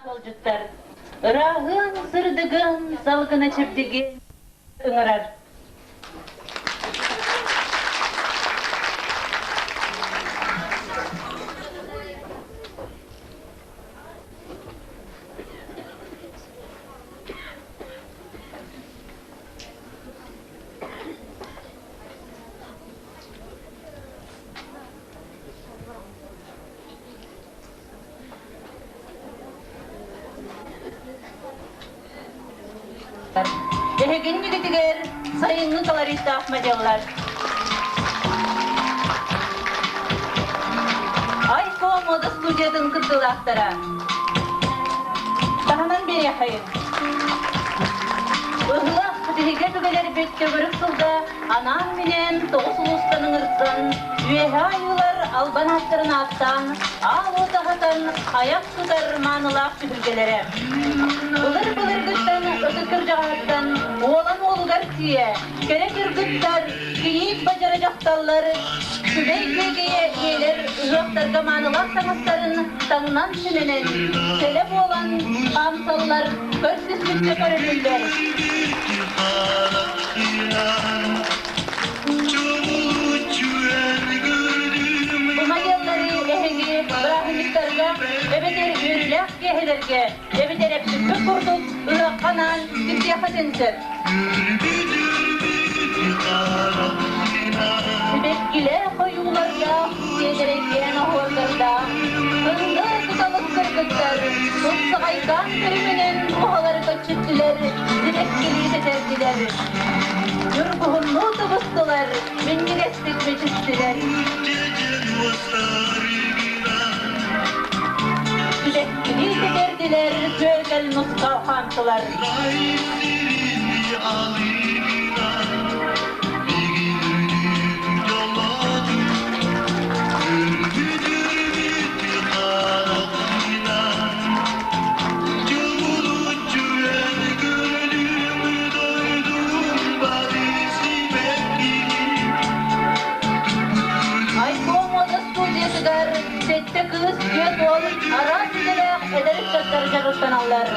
Ыалдьыттар ырааһын, сырдыгын, салгына чэбдигин ыҥырар. Эһигиннигитигэр сайыҥҥы колориттаах моделлар. Айко мода студиятын кыттыылаахтара. Таһынан биэриэххэйин. Ыһыах биһиги өбүгэлэрбит төгүрүк сылга Анаан-минээн тоҕус улуустан ыҥырсан, үөһэ айыылар албан ааттарын ааттаан, аал уот аһатан, айах тутар маанылаах түһүлгэлэрэ. Былыр-былыргыттан ытык кырдьаҕаһыттан уолан уолугар тиийэ, кэрэ кыргыттар, кийиит бадьара дьахталлар, сүбэй күөгэйэ ийэлэр ыһыахтарга маанылаах таҥастарын таҥнан симэнэн, сэлэ буолан хаамсаллар, көрсүспүччэ көрүлүллэр. Бу моделлары эһиги бырааһынньыктарга эбэтэр үөрүүлээх киэһэлэргэ эбэтэр эппиппит курдук ыһыахха анаан кимтиэххитин сөп. Сибэккилээх ойуулардаах, сиэдэрэйдээн оһуордардаах, кындыл кыталык кыргыттар тупсаҕайдаан көрүҥүнэн оһолору көччүттүлэр, сибэккилии сэтэрдилэр. Ньургуһуннуу тубустулар, минньигэстик мичистилэр. Сибэккилии сэтэрдилэр, күөкэл нусха хаамтылар. Айкомода студиятыгар сэттэ кыыс, түөрт уол араас идэлээх эдэр ыччаттар дьарыктаналлар.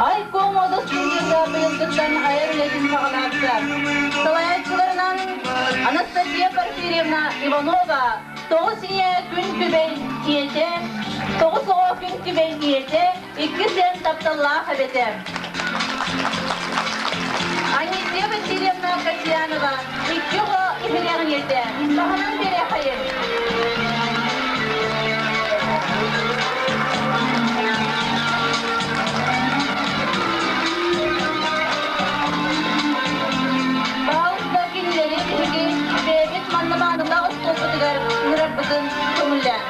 Айкомода студията быйылгыттан айар үлэтин саҕалаабыта. Салайааччыларынан Анастасия Порфирьевна Иванова тоҕус ийэ күн күбэй ийэтэ, тоҕус оҕо күн күбэй ийэтэ, икки сиэн тапталлаах эбэтэ. Анисия Васильевна Касьянова икки оҕо иһирэҕин ийэтэ, таһынан биэриэхэйин. Баалыста кинилэри биһиги бэйэбит манна маанылаах остуолбутугар ыҥырарбытын көҥүллээн.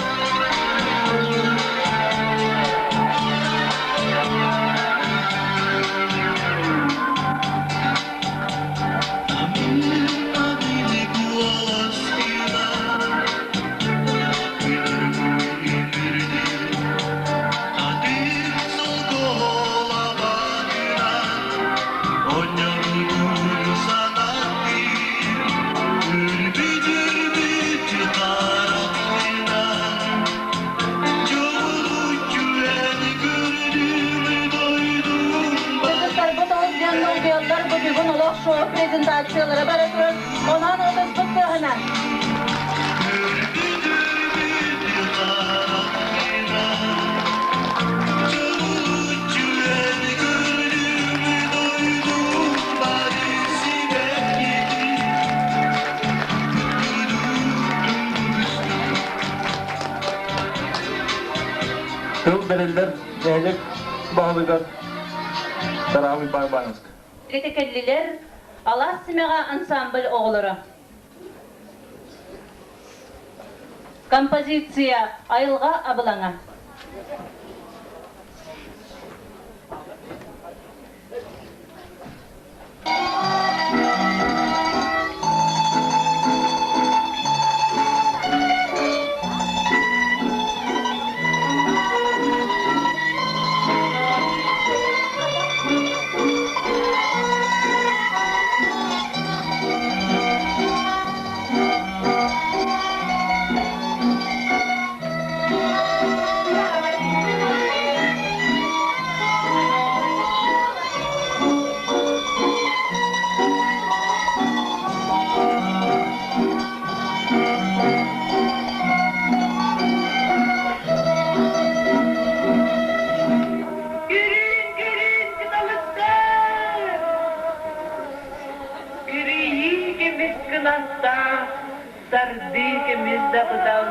Кыргыттарбыт олус диэн долгуйаллар, бу бүгүн олох шоу презентациялара бара турар. Онон ытыспыт тыаһынан. Тыл бэриллэр нэһилиэк баһылыгар Тараабый Байбановск. Кэллилэр Алаас симэҕэ ансамбль оҕолоро. Композиция «Айылҕа абылаҥа».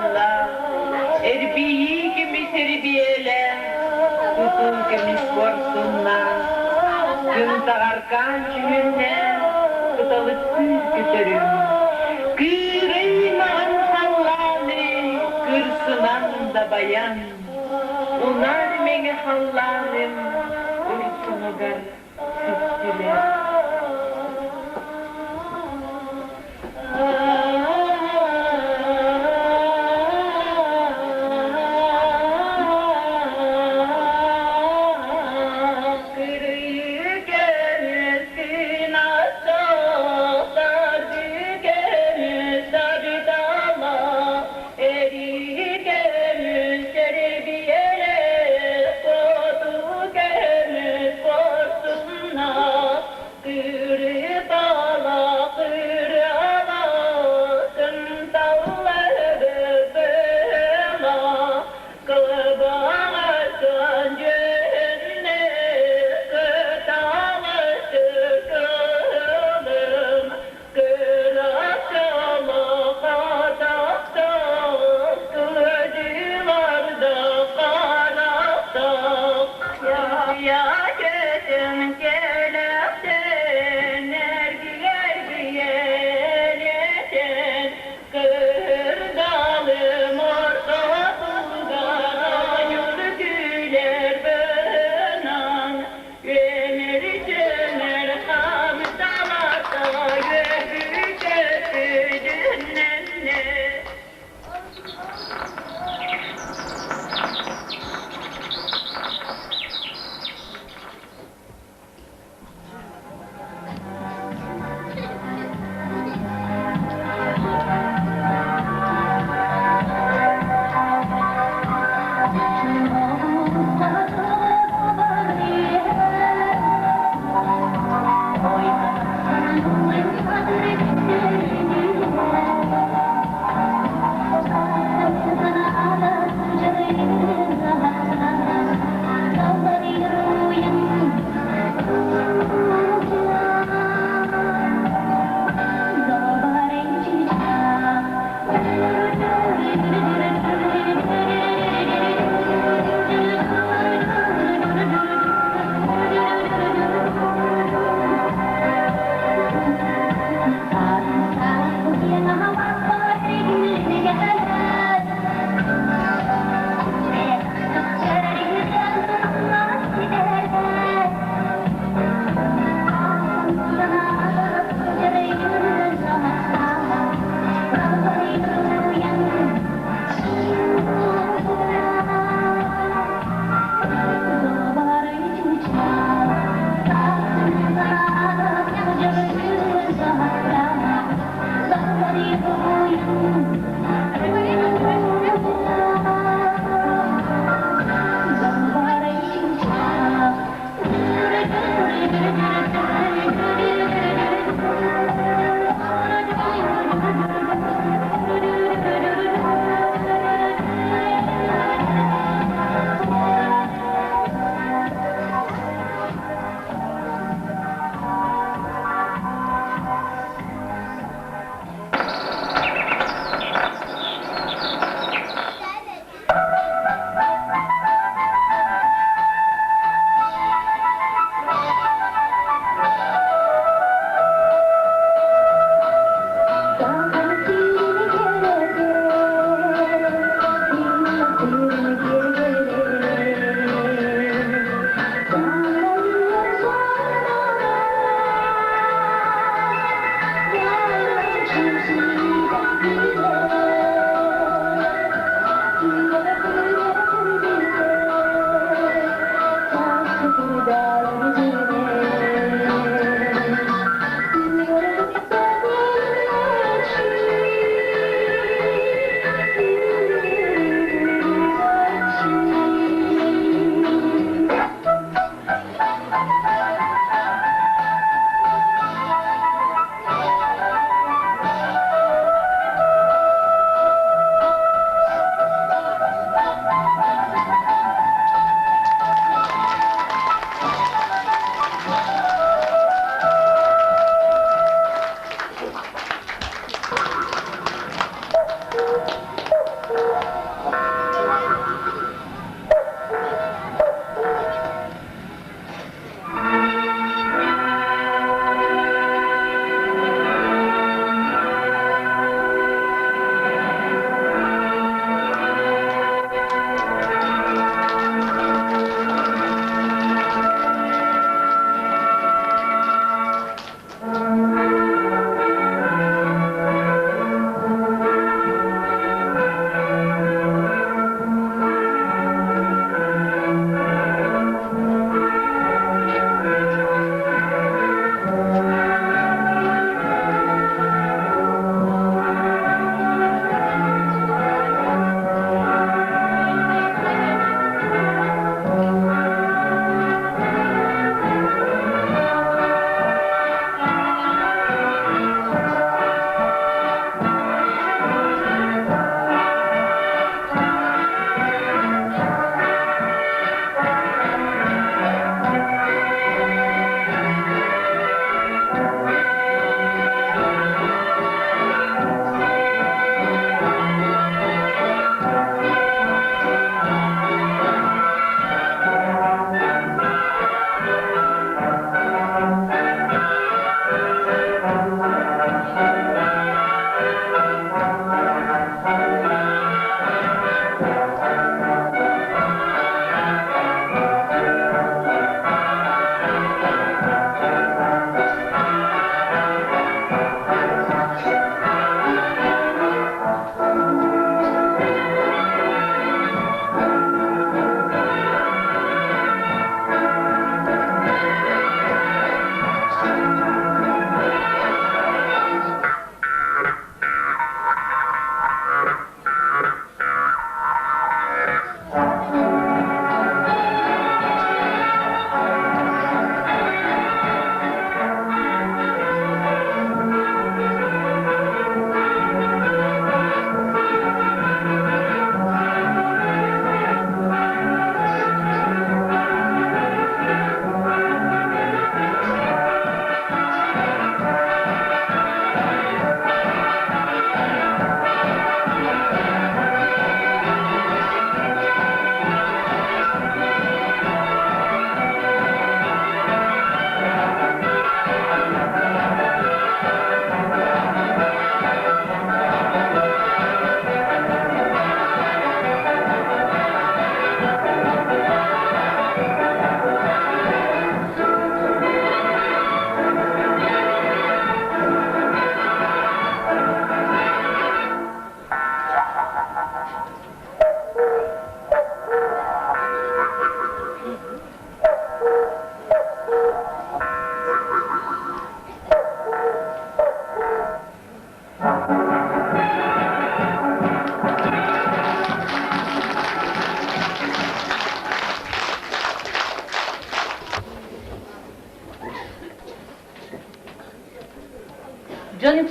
куорсуннаах, эрбийии көмүс эрбиэлээх, тутуу көмүс куорсуннаах, кынтаҕаркаан дьүһүннээх, кыталыктыыр көтөрүм, кыырай маҕан халлааны кырсынан дабайан, унаар мэҥэ халлааным урсунугар сүттүлэр.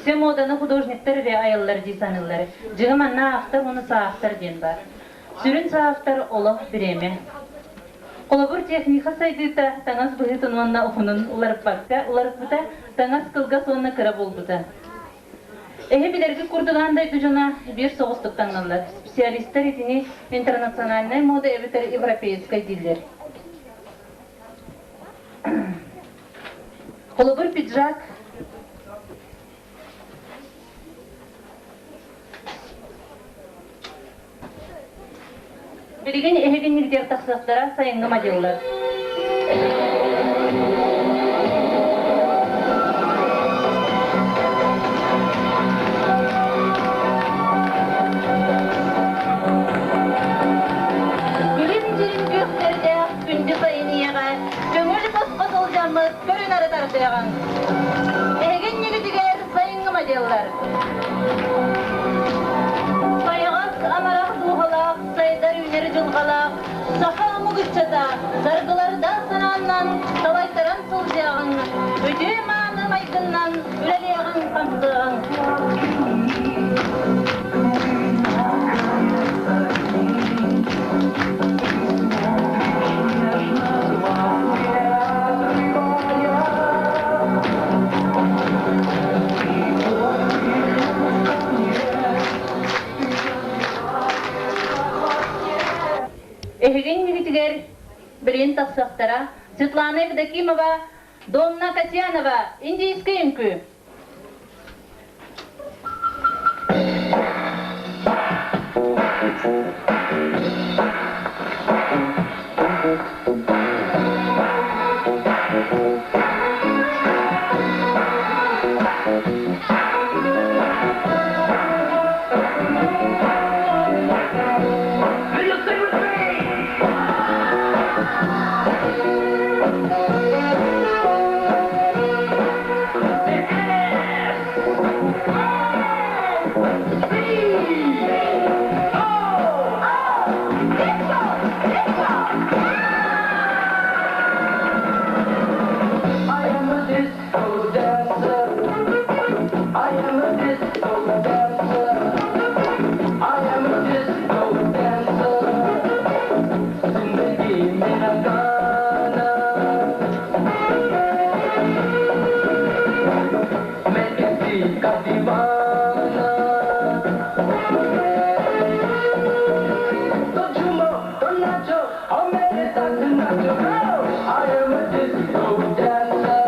Үксэ муоданы художниктар эрэ айаллар дии саныыллар. Дьиҥэ манна автор уонна саавтор диэн баар. Сүрүн саавтор олох бириэмэ. Холобур, техника сайдыыта таҥас быһыытын уонна уһунун уларыппакка уларыппыта, таҥас кылгас уонна кыра буолбута. Эһи билэргит курдук аан дойду дьоно биир соҕустук таҥналлар. Специалистар итини интернациональнай мода эбэтэр европейскай дииллэр. Холобур, пиджак Билигин эһигиннигдэр тахсыахтара сайыҥҥы мадьыллар. Күлүм-дьирим күөхтэрдээх күндү сайын ийэҕэ көҥүл босхо сылдьаммыт көрүнары тардыаҕыҥ. Эһигин ньигитигэр сайыҥҥы моделлар. Сайаҕас амарах дууһалаах, сайдар үүнэр дьылҕалаах саха омук ыччата саргылардаах санааннан салайтаран сылдьыаҕыҥ, үтүө-мааны майгыннан үлэлиэҕиҥ-хамсыаҕыҥ. Эһигин миһитигэр билин тахсыахтара Светлана Евдокимова, Домна Касьянова, Индийскэй үҥкүү. Will you sing with me? I am a disco dancer. I am a disco dancer. I am a disco dancer. जिंदगी मेरा गाना मैं किसी का दीवाना तो झूमो तो नाचो और मेरे साथ नाचो I am a disco dancer.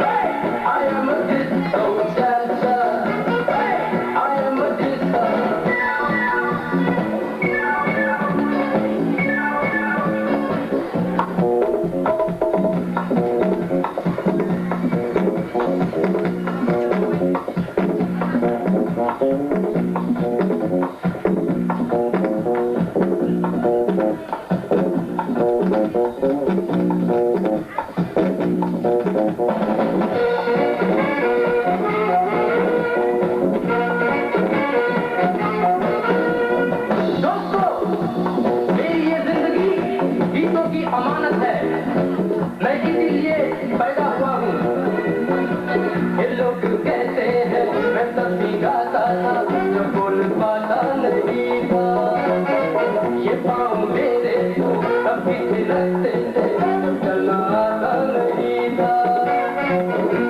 Hey! I am a disco dancer. Hey! I am a disco. दोस्तों मेरी ये जिंदगी गीतों की अमानत है मैं इसीलिए पैदा हुआ हूँ ये लोग कहते हैं मैं तब भी गाता था जब बोल पाता नहीं था ये पाँव मेरे तो तब भी थिरकते थे जब चलना आता नहीं था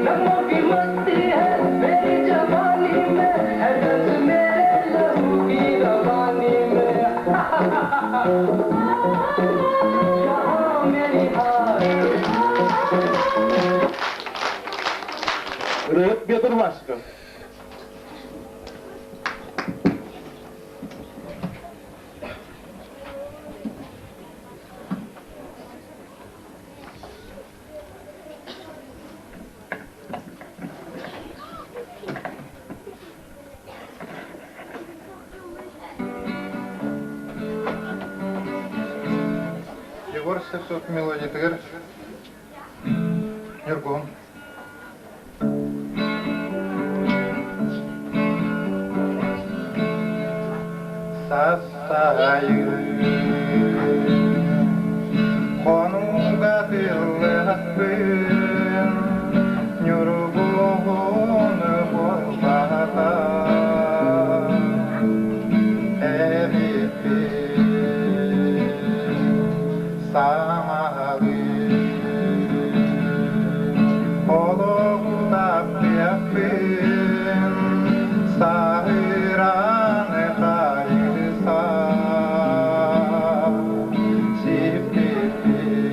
नगमों की मस्ती है मेरी जवानी में है रस मेरे लहू की रवानी में यहाँ मेरी हार Ырыаһыт Петр Васиков. Егор Слепцов мелодиятыгар Ньургун. Сассаайы хонууга тыллыһаппын Ньургуһуну буолбатах. Саҥалыы олоҕу таптыахпын саһыыран хайыса сиппиппин.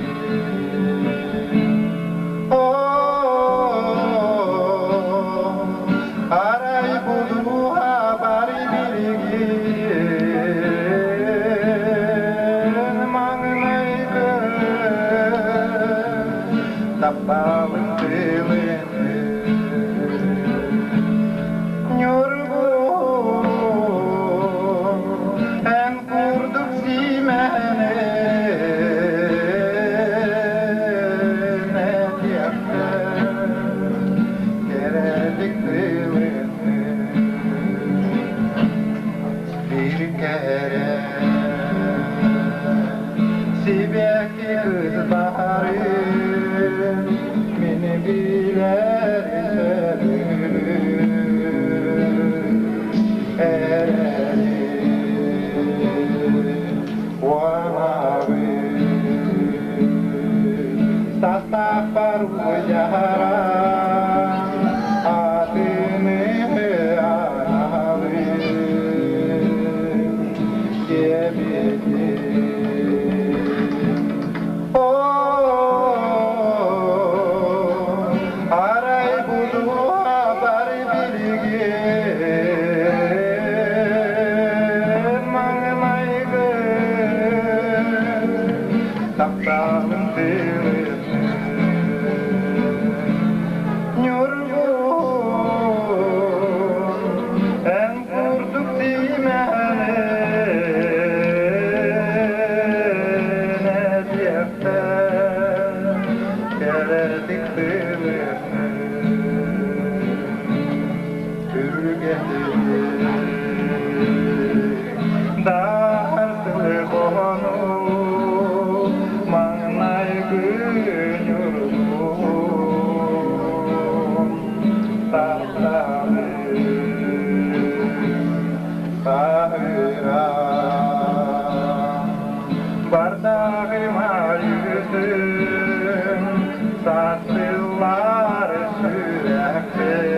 Арай будуһа бары билигин маҥнайгы тапталым тылын Ньургун эн курдук сиимэни Кэрэлик тылыны бир кэрэ сибэкки кыз баарын мин билэр сөбүлүүр эрэли уанабын Састааппар уйаһара атыны аналын диэбитим. Арай будуһа бары билигин маҥнайгы тапталым тыынын Ньургун эн курдук тиимэни этиэхтэн кэрэтик тыынын Түргэтик Даарты хоһону маҥнайгы ньургун тапталы саһыра бардаҕым айыытын сатыллар сүрэхпин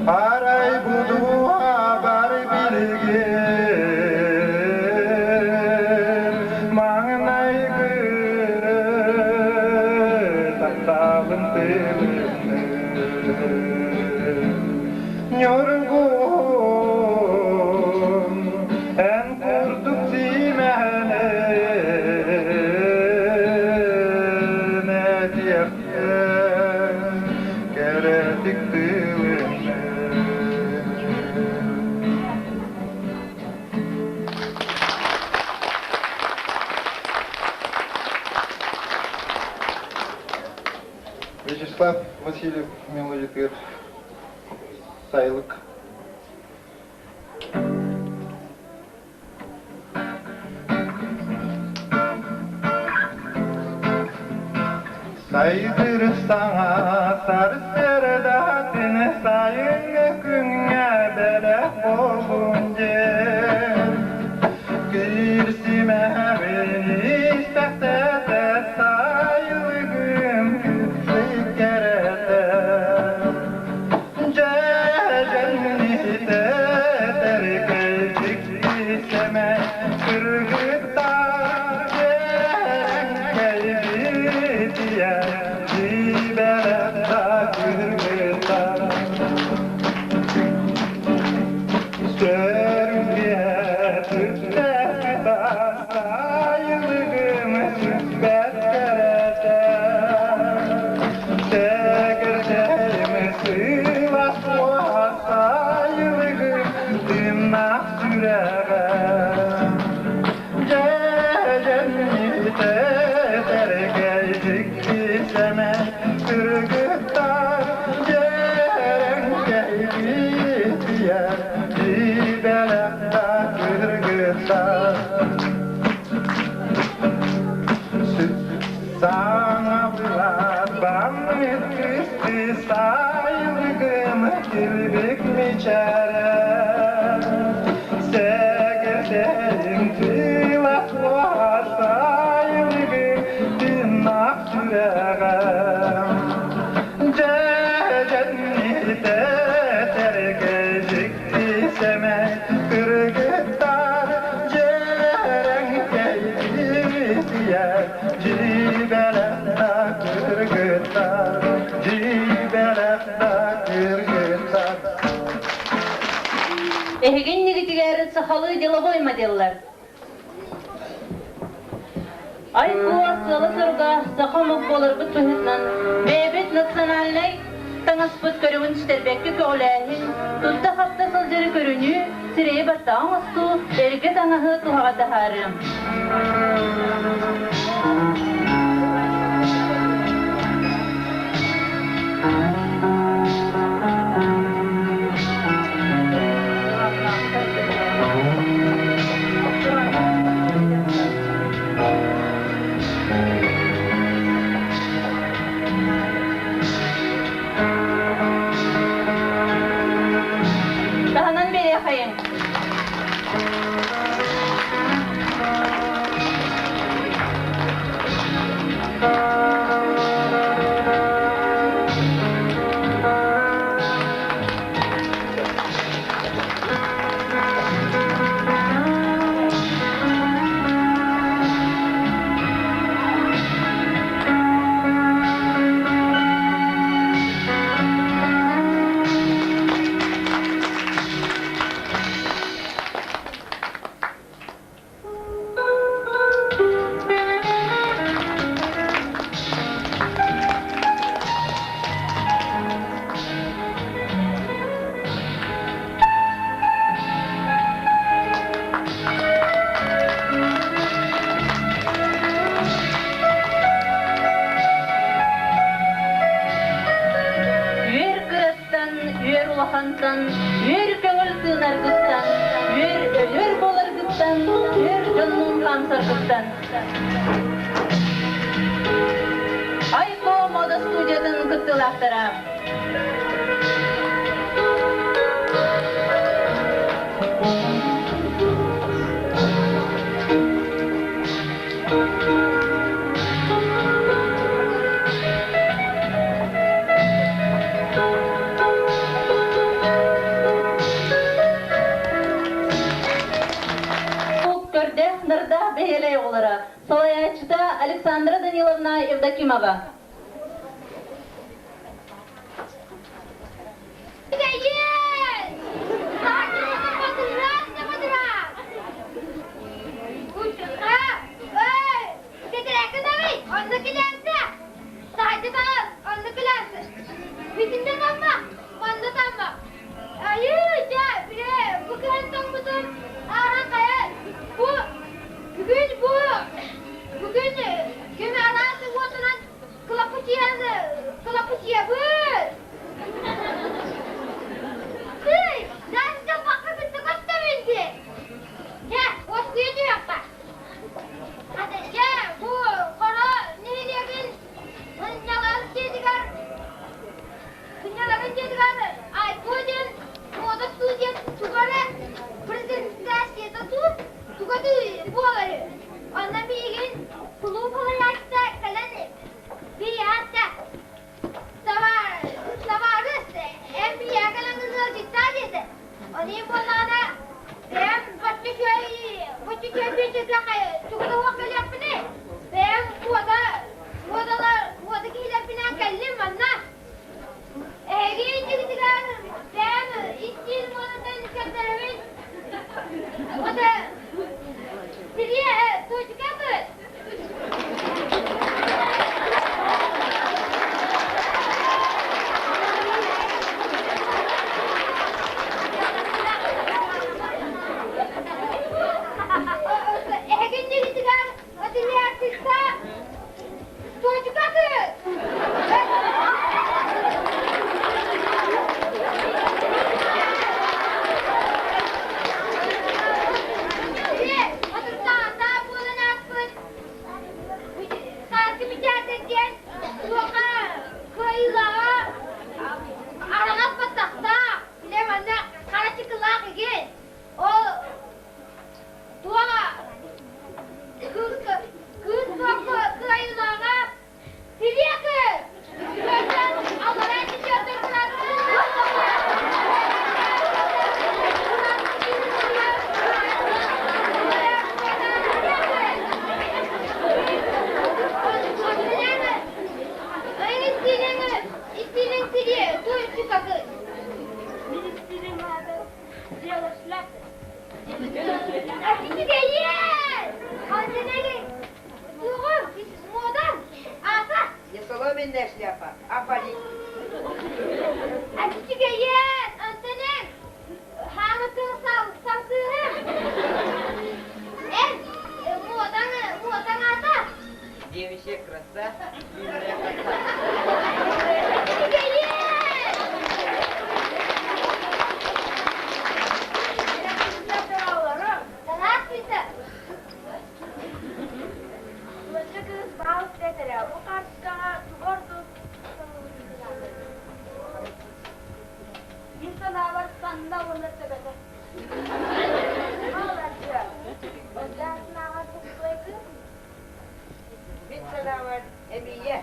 Арай будуһа бар билигин маҥнайгы тапталым тылынын Ньургун эн курдук симэһинин этиэхтэн кэрэтик тылынын. Вячеслав Васильев мелодитыгар Сайылык. Сайдыр саҥа сарсыардаатын сайыҥҥы күҥҥэ бэлэх буоллун диэн Киирсимэҕин истэхтэтэ сайылыгым кэрэтэ Саҥа былаат баммыт кысты сайылыгы. Килбик мичээрэ Сэгэрдэйим тыла Сайылыгы тыыннаах сүрэҕэ Дьэдьэнни тэтэргэ дьикти сэмэй кыргыттар Дьэрэҥкэй дьиибитийэр дьиибэлэх да кыргыттар Дьиибэлэх да кыргыттар Эһигин нигитигэр сахалыы деловой моделлар. Ай-Куо сыала-соруга саха омук буоларбыт быһыытынан бэйэбит национальнай таҥаспыт көрүҥүн сүтэрбэккэ көҕүлээһин, тутта-хапта сылдьары көрүнүү, сирэйи баттаҕа оҥостуу, эргэ таҥаһы туһаҕа таһаарыы. Таһынан биэриэхэйиҥ. Үөр кыраттан, үөр улахантан, үөр көҥүл тыынаргыттан, үөр өлөр буоларгыттан, үөр дьоннуун хаамсаргыттан. Айко мода студиятын кыттыылаахтара. Көрдөөх нардаах бэйэлэй оҕолоро салайааччыта Александра Даниловна Евдокимова. Кылапычыйаны, кылапычыйабыт! Тый, даже бакка кытта көстөбүн дии. Дьэ, уоскуйа түһүөххэ. Хата, дьэ, бу хоро нэһилиэгин сынньалаҥ дьиэтигэр сынньалаҥын дьиэтигэр Айко диэн мода студия туга эрэ презентацията дуу, туга дуу буолары. Онно миигин кулууп салайааччыта кэлэн Бириятта! Истиилэҥ истиилэҥ сири туй чукакы. Мин истиилим аата Дело шляпы. Үчүгэйиэн! Антенеги тугу модан ата. Не соломенная шляпа, а парик. Үчүгэйиэн! Антенег хаамытын сал салгыһым. Эн модан модан ата. Девичья краса, длинная коса. Үчүгэйиэн! Здравствуйте! Былыргы кыыс баал этэрэ, бу хаартыскаҕа тугу ордук Мин санаабар санна уонна төбөтө. Маладьыас. Онтон санааҕар бу кыыс? Мин санаабар эмиийэ.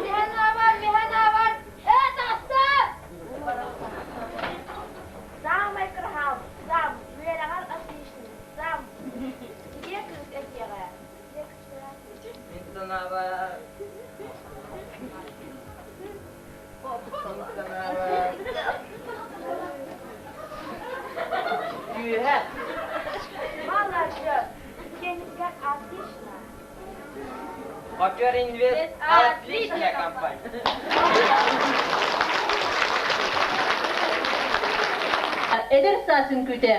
Миһэн миһэн Э, тахсар! Самый кырһаал, сам, үөрэҕэр отличник, сам. Ийэ кыыс этиэҕэ. Мин санаабар мин санаабар күүһэ. Маладьыас. Теннискэ отлично. Хопер Инвест отличная компания. Эдэр саас үҥкүүтэ.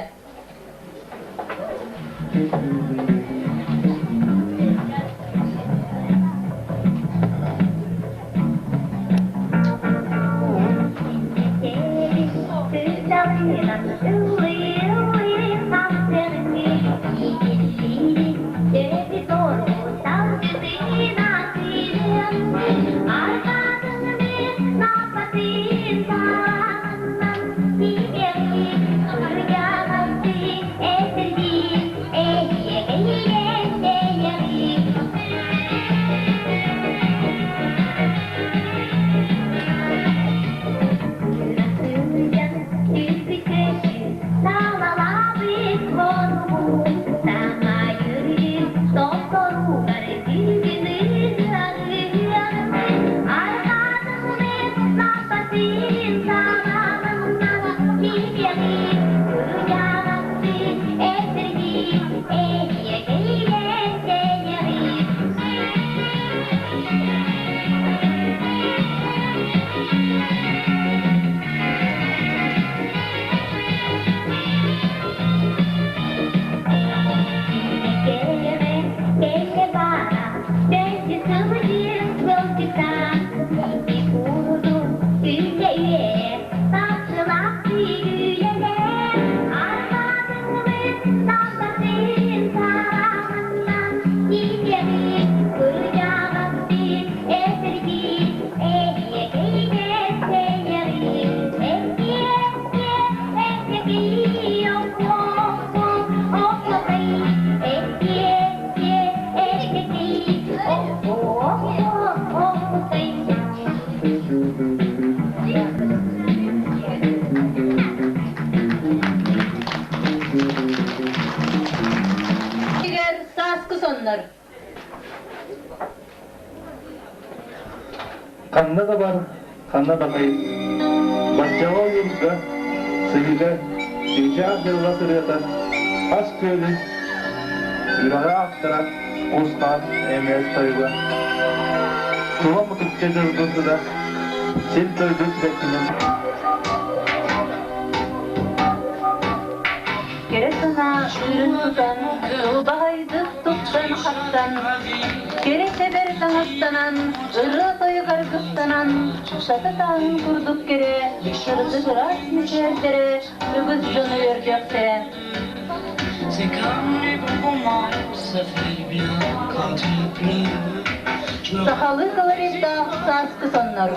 Егер сааскы соннор. Ханна да бар, ханна да хай, баччаҕа ойуурга, сыһыыга чыычаах дьылҕа сырыата, хас күөлү, үрэҕи аахтара кус-хаас эмиэ тойуга, тула мутукча дьылгы сыта, сир дойду сибэккинэн Кэрэ санаа үрүн тутан, ылбаҕайдык туттан-хаптан, кэрэ сэбэр таҥастанан, ырыа-тойук аргыстанан, сата тааһын курдук кэрэ, сырдык ыраас мичээрдэрэ үгүс дьону үөрдүөхтэрэ. Сахалыы колориттаах сааскы соннор.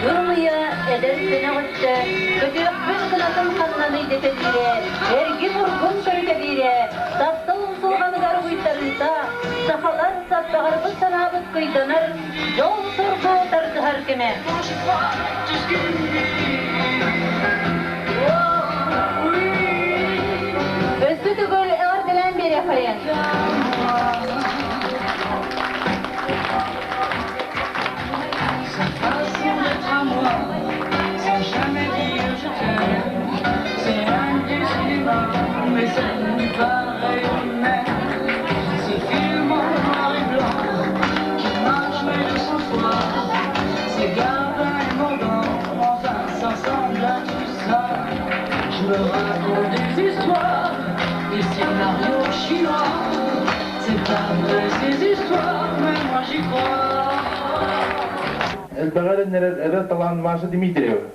Ырмыйа эдэр сэнэх өттө көтүөхпүн кынатын ханнаный дэтэлиирэ эргим-ургум. кыйданар, дьол-соргу тардыһар кэмэ. Өссө төгүл эҕэрдэлээн биэриэххэйин. Элбэҕи эрэннэрэр эдэр талаан Маша Дмитриева.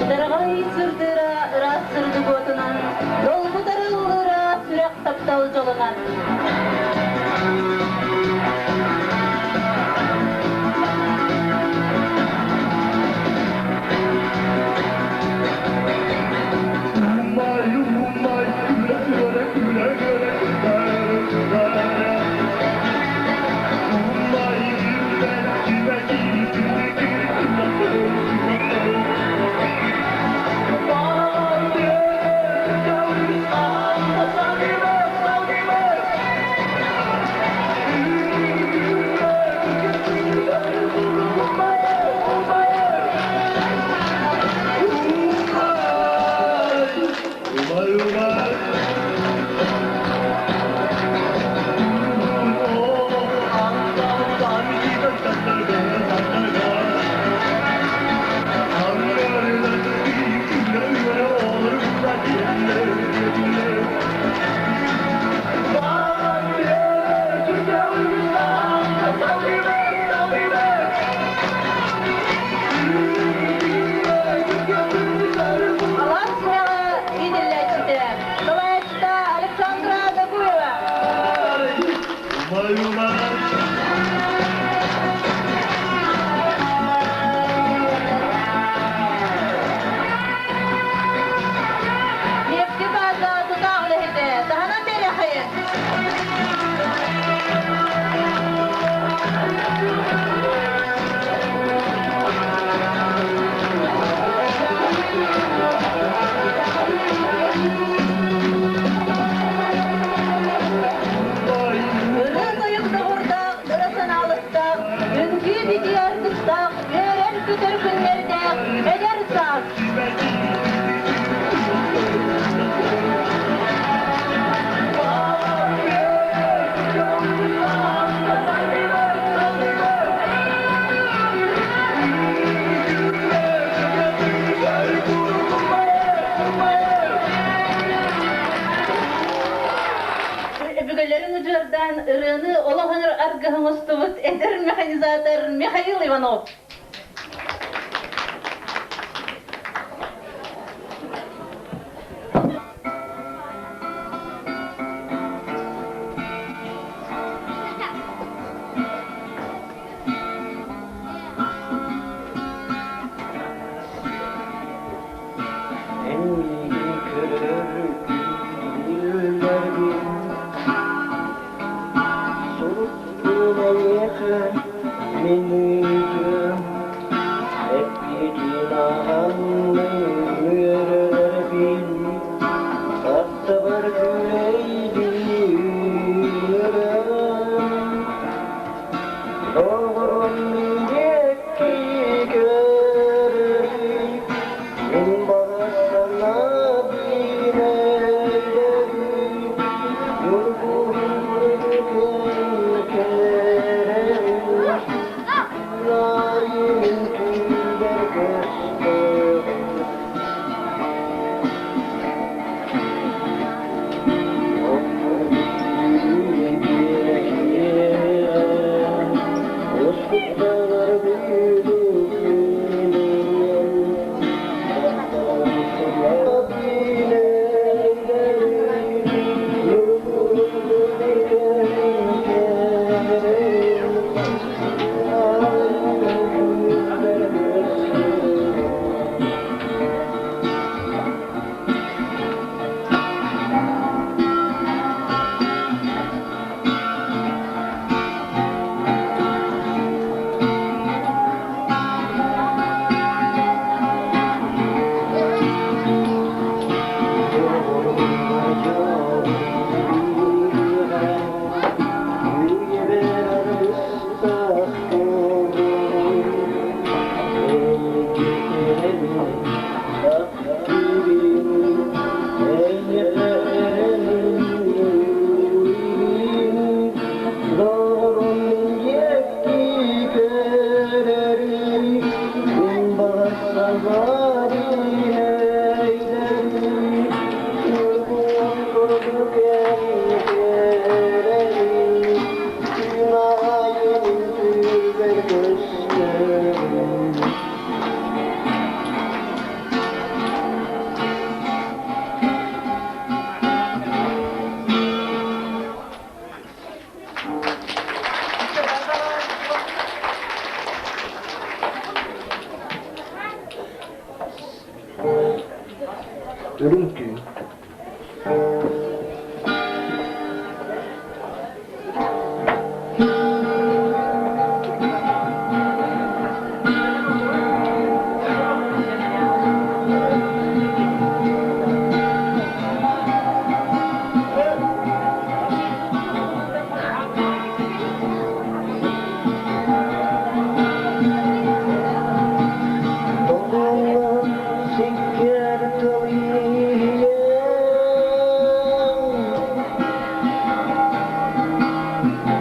Дараҕай сырдыыра ыраас сырдык уотунан, долгутар ыллыыра сүрэх таптал дьолунан. Алаас сүмэҕэ иитиллээччитэ, салайааччыта Александра Дагуева. Нефти бааза тутаах үлэһитэ, таһынан биэриэххэйин. Ырыа-тойук доҕордоох, ыра санаалыктаах, үҥкүү-битии аргыстаах, үөрэр-көтөр күннэрдээх эдэр саас. Өбүгэлэрин удьуордаан ырыаны олох аргыһы оҥостубут эдэр механизатор Михаил Иванов. Эн миигин көрөр күндүлэргин Суруктуун эйиэхэ мин ыытыам Эппиэтин ааҕаммын үөрэрбин Аттыбар күлэйдиир Доҕорум диэки көрөрүй Мин баҕар санаабын өлөрүй Ньургуһун кэрэбин Күн түүлбэр көстөҕүн Thank you. Үрүҥ түүн Долгуҥҥа сиккиэр тыл иһийэн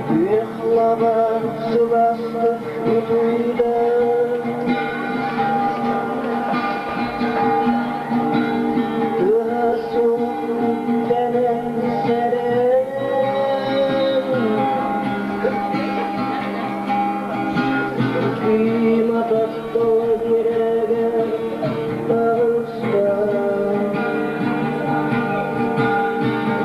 Күөх лабаан сылаастык ытыйда. Тыаһа суох үктэнэн сэрэн Кыйматах биэрэгэ таҕыста.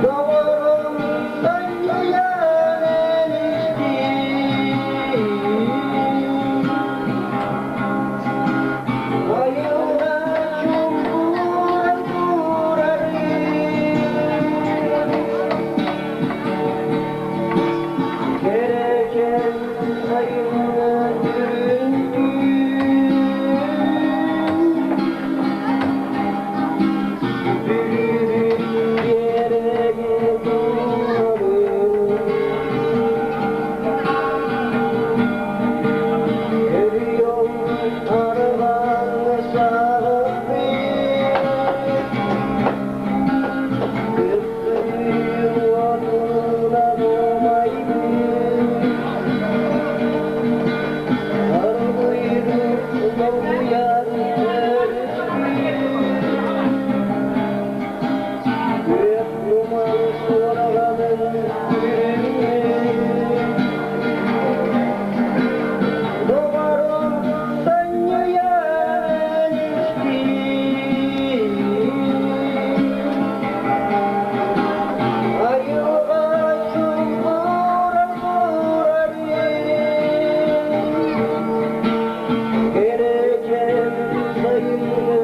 Доҕорум санньыйан эн истиий. Айылҕа чуҥкура турарын Кэрэкэн сайыҥҥы үрүҥ түүн Бүлүүбүт биэрэгэ турарын Өрүйэн арҕаҥ саҕахпыт Кыптыыр уотунан умайбыт Аргыйдык долгуйан өрүспүт Күөх туман суорҕанын бүрүммүт Доҕорум санньыйан истиий Айылҕа чуҥкурар турар Кэрэчээн сайыҥҥы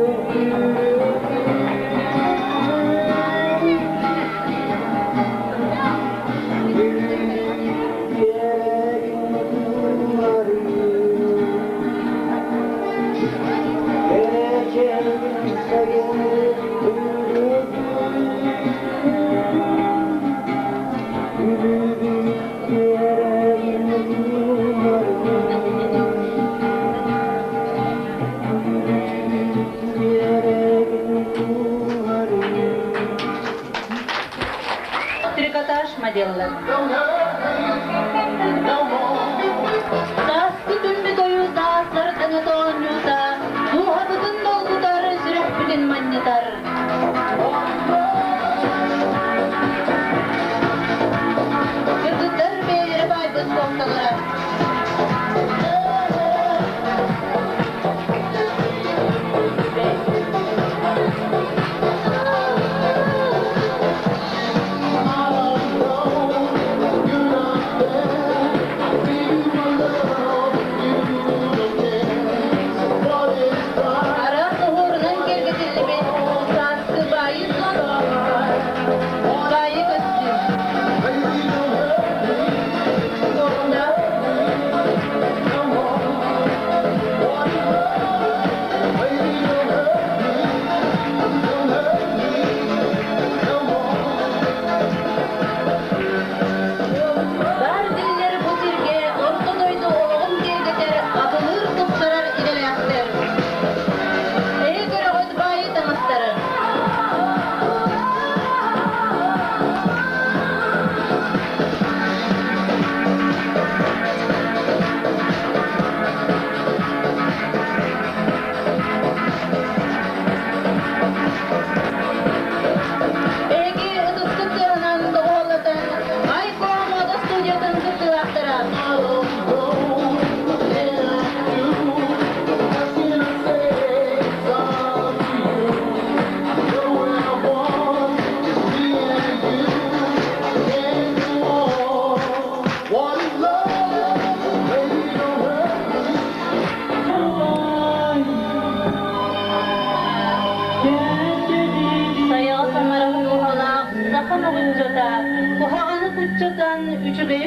Трикотаж моделлар. Сааскы күммүт ойуу саастар таҥата оонньуута, дууһабытын долгутар, сүрэхпитин манньытар. Кыргыттар бэйэлэрэ баайбыт суолталара.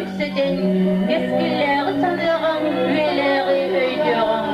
үксэтэн, кэскиллээҕи саныаҕыҥ, үйэлээҕи өйдүөҕүҥ.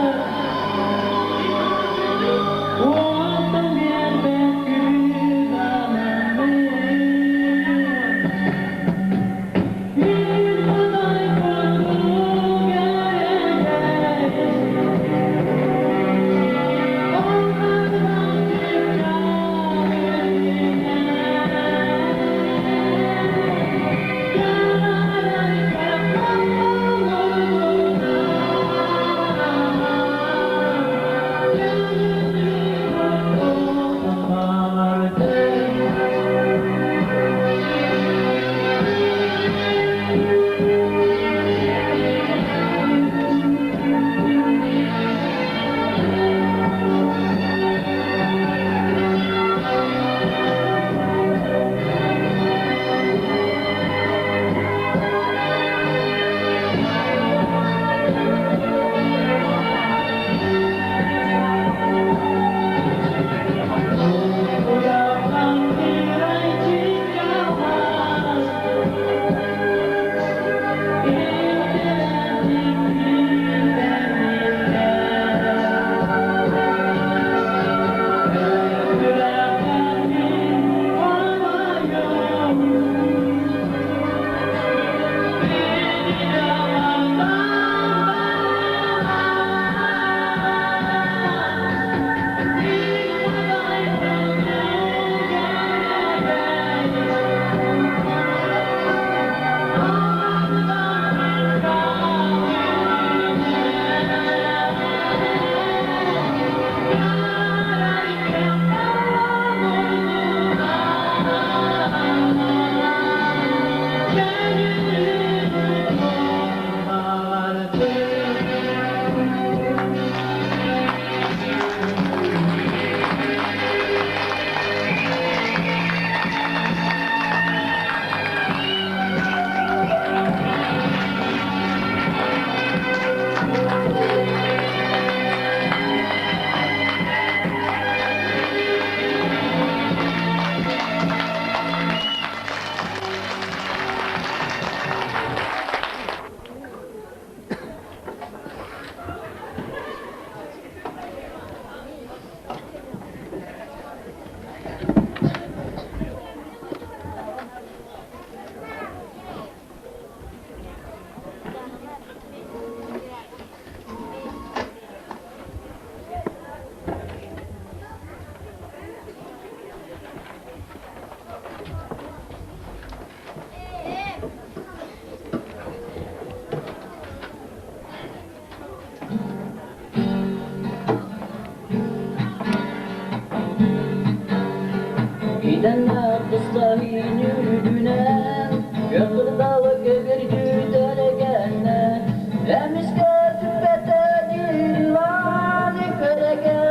Gidenler kıstahin yürüdünen, Yakırdalı köbürdü telegenler, Emiske sübbete yıllan, Köreke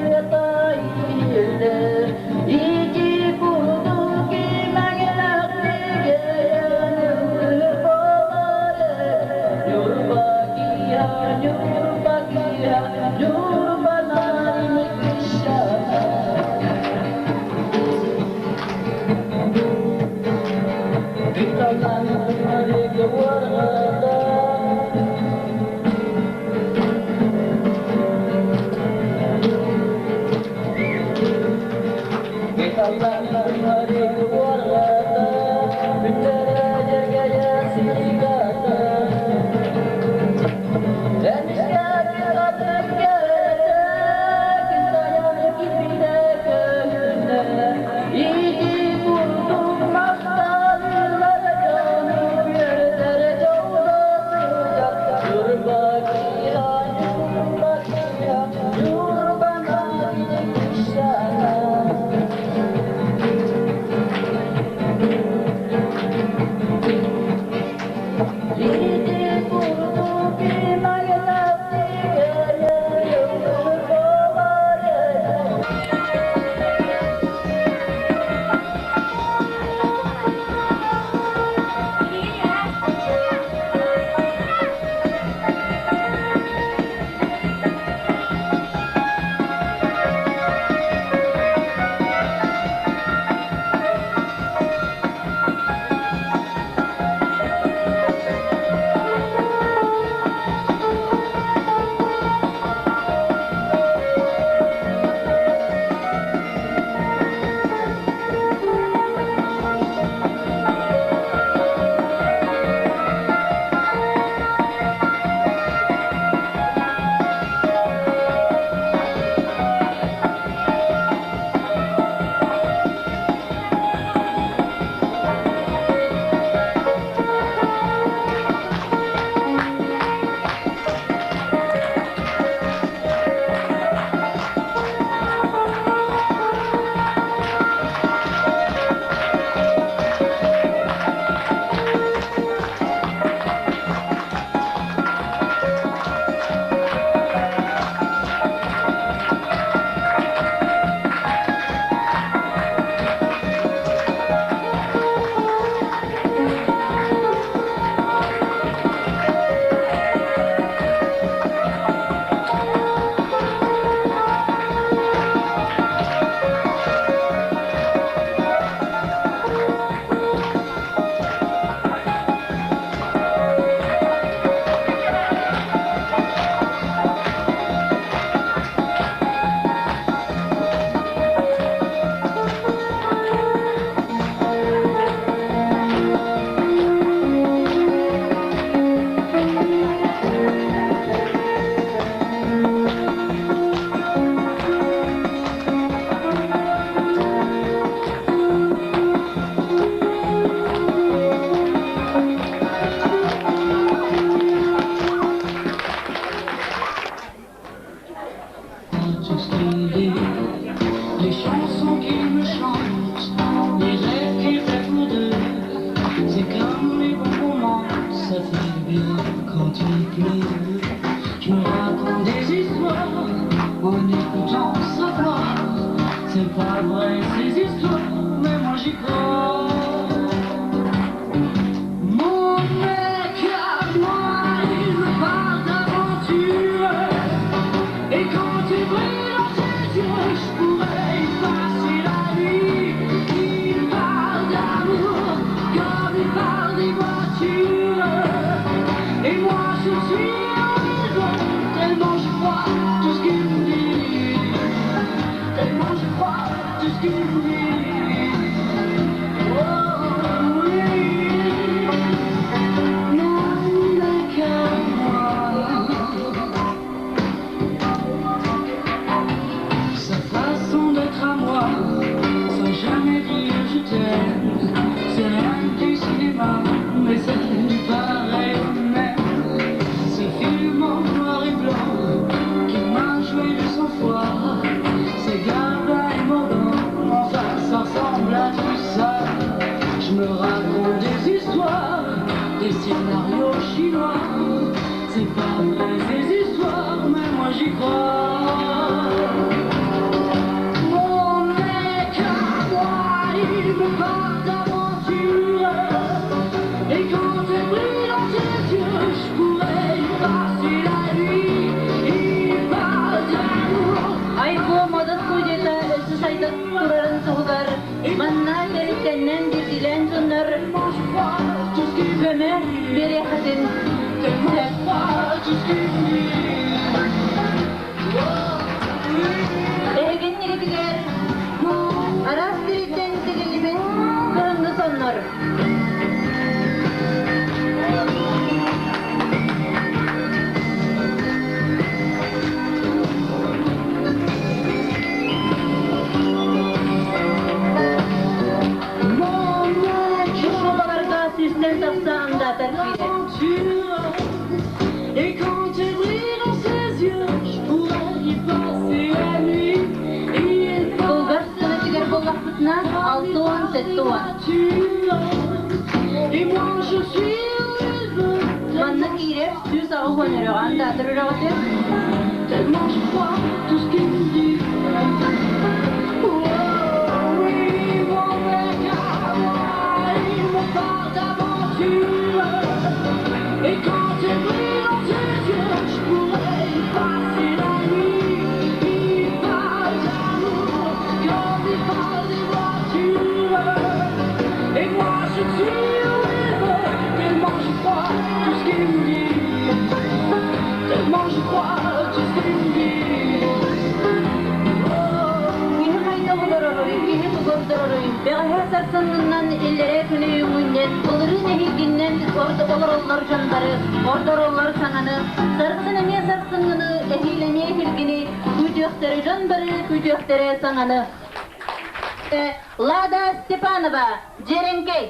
yetayiller, İki kurdu ki me dit, les chansons qu'il me chante, les rêves qu'il fait pour deux. C'est comme les bons moments, ça fait du bien quand il pleut. Je me raconte des histoires en écoutant sa voix. C'est pas vrai ces histoires, mais moi j'y crois. Mon mec à moi, il me parle d'aventure. Et quand il brille dans ses yeux, je pourrais y passer la nuit. Il parle d'amour comme il parle des voitures. Et moi je suis en raison, tellement je crois tout ce qu'il me dit. Tellement je crois tout ce qu'il me dit. Oh oui, mon mec à moi. Sa façon d'être à moi, sans jamais dire je t'aime, c'est rien du cinéma, mais c'est du pareil au même. Ce film en noir et blanc qui m'a joué de sang froid, c'est Gabin et Morgan, enfin ça ressemble à tout ça. Je me raconte des histoires, des scénarios chinois. C'est pas vrai ces histoires, mais moi j'y crois. Mon mec à moi, il me parle d'aventure. Et quand elle brille dans ses yeux, je pourrais y passer la nuit. Il parle d'amour. Айко мода студията өссө сайда турарын туһугар манна тэрилтэннэн биирдиилээн дьоннор Tellement je crois tout ce qu'il me көмө биэриэххитин Tellement сөп. je crois tout ce qu'il me dit. Oh, oui. Эһигин араас тириттэн тигиллибит кыһыҥҥы соннор. Mon mec Бу шуобаларга сүүстэн тахса андаатар киирэр. aventure. Et quand il brille dans ses yeux, je pourrais y passer la nuit. Il Кылгас parle сыанатыгар буоллахпытына 60 70. d'aventure. Et moi je suis où il veut. Манна Tellement, киирэр 180 өрөҕө андаатар өрөҕөтө tellement je crois tout ce qu'il me dit. Oh oui, mon mec à moi, il me parle d'aventure. Et quand il brille dans ses yeux, je pourrais y passer la nuit. Il parle d'amour comme il parle des voitures. Et moi je suis où il veut, tellement je crois tout ce qu'il me dit. Tellement je crois tout ce qu'il me dit. Oh. Киһи хайда олороруй, киһи тугу ордороруй, бэҕэһээ сарсыҥҥыннан иллэрээ күнү үүҥҥүнэн, былырыын эһиилгиннэн ордук олороллор дьоннору, ордороллор саҥаны, сарсын эмиэ сарсыҥҥыны, эһиил эмиэ эһиилгини, күүтүөхтэрэ дьон бары, күүтүөхтэрэ саҥаны. Лада Степанова, Дьэрэҥкэй.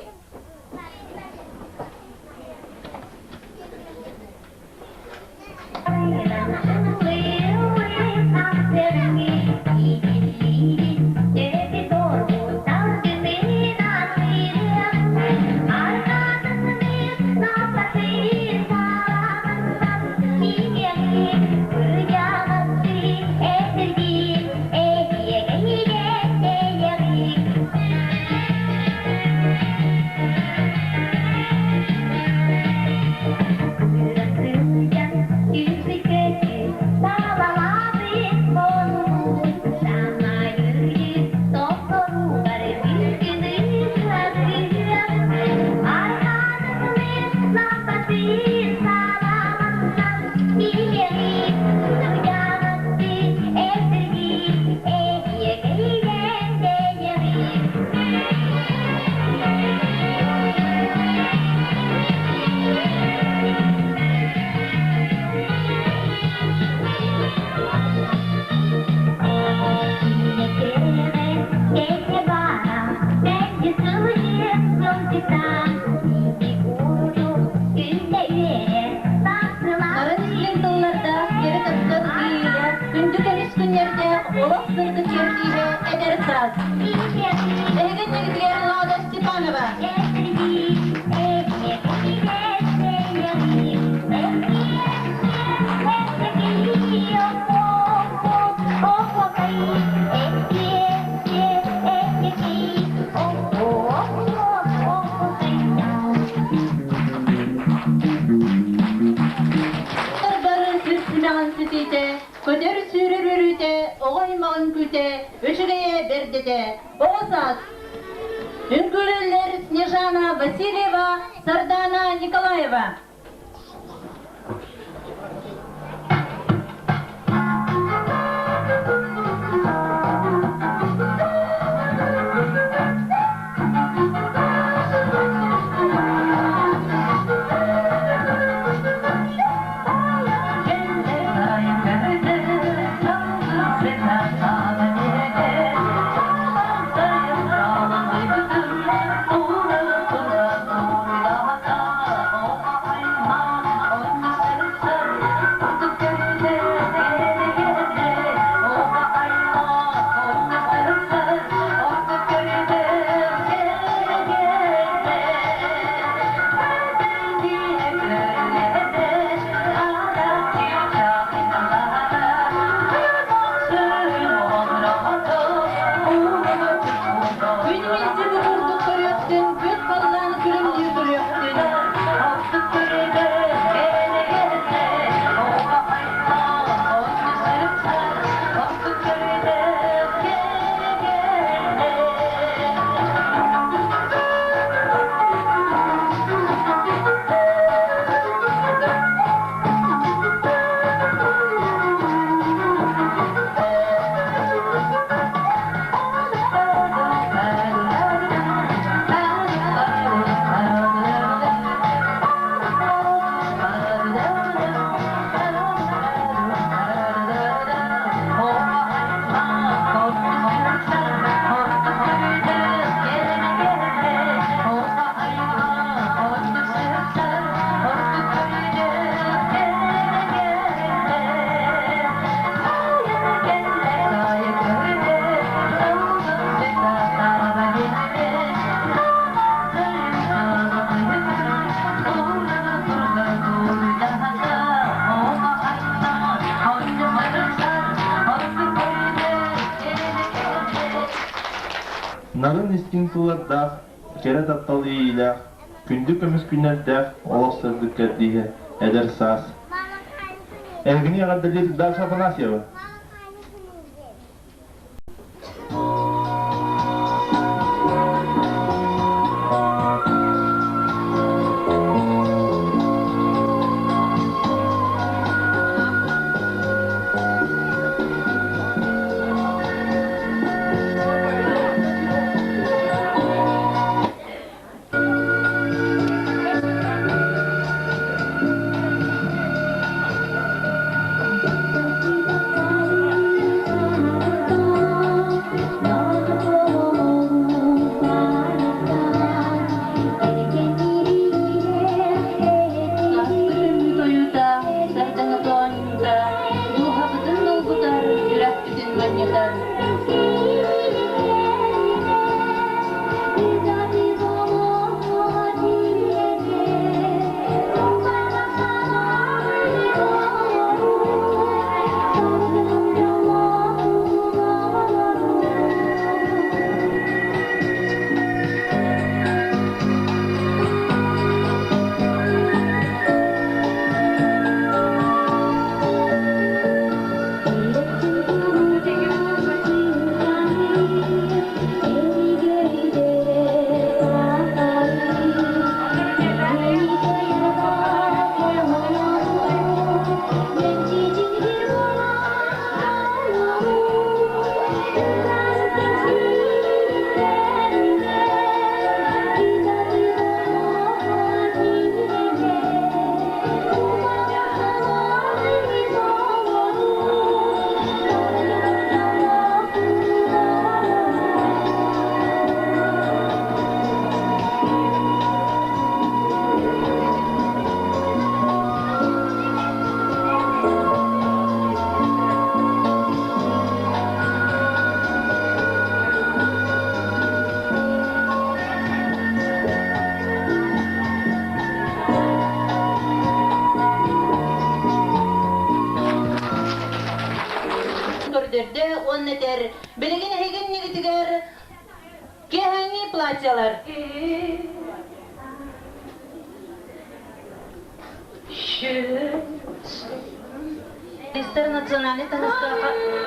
Олох сырдык кэрдииһэ эдэр саас. Эһиги иннигитигэр Лада Степанова. Бары сир симэҕин ситиитэ, көтөр сүүрэр үөрүүтэ, оҕо аймаҕын күүтэ, үчүгэйэ бэрдэтэ, оҕо саас. Үҥкүүлүүллэр Снежана Васильева, Сардана Николаева. Күн мэлдьи бу курдук көрүөхтүн, күөх халлаан күлүмнүү күлүөхтүн. Нарын истиҥ сыллардаах, кэрэ таптал иэйиилээх, күндү көмүс күннэрдээх олох сырдык кэрдииһэ эдэр саас. Эһигини эҕэрдэлиир Даша Афанасьева. Сааскы күммүт ойуута, сардаҥа оонньуута, дууһабытын долгутар, сүрэхпитин манньытар. Билигин эһиги иннигитигэр киэһээҥҥи платьелар. Истэр национальнай таҥаска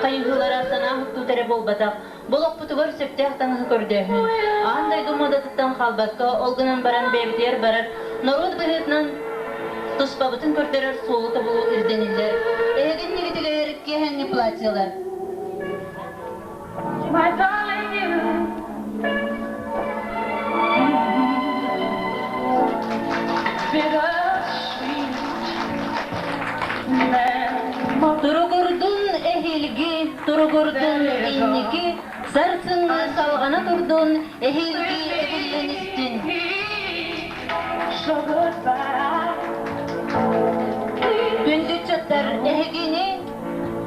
хайыһыылара санаа уһуктуута эрэ буолбатах, бу олохпутугар сөптөөх таҥаһы көрдөөһүн. Аан дойду муодатыттан хаалбакка, ол гынан баран бэйэбитигэр барар норуот быһыытынан туспабытын көрдөрөр суолу тобулуу ирдэниллэр. Эһиги иннигитигэр киэһээҥҥи платьелар. My darling, you. Bittersweet Туругурдун эһиилги, туругурдун инники, сарсыҥҥы салҕана турдун, эһиилги эбиллэн истин. So goodbye. Күндү ыччаттар, эһигини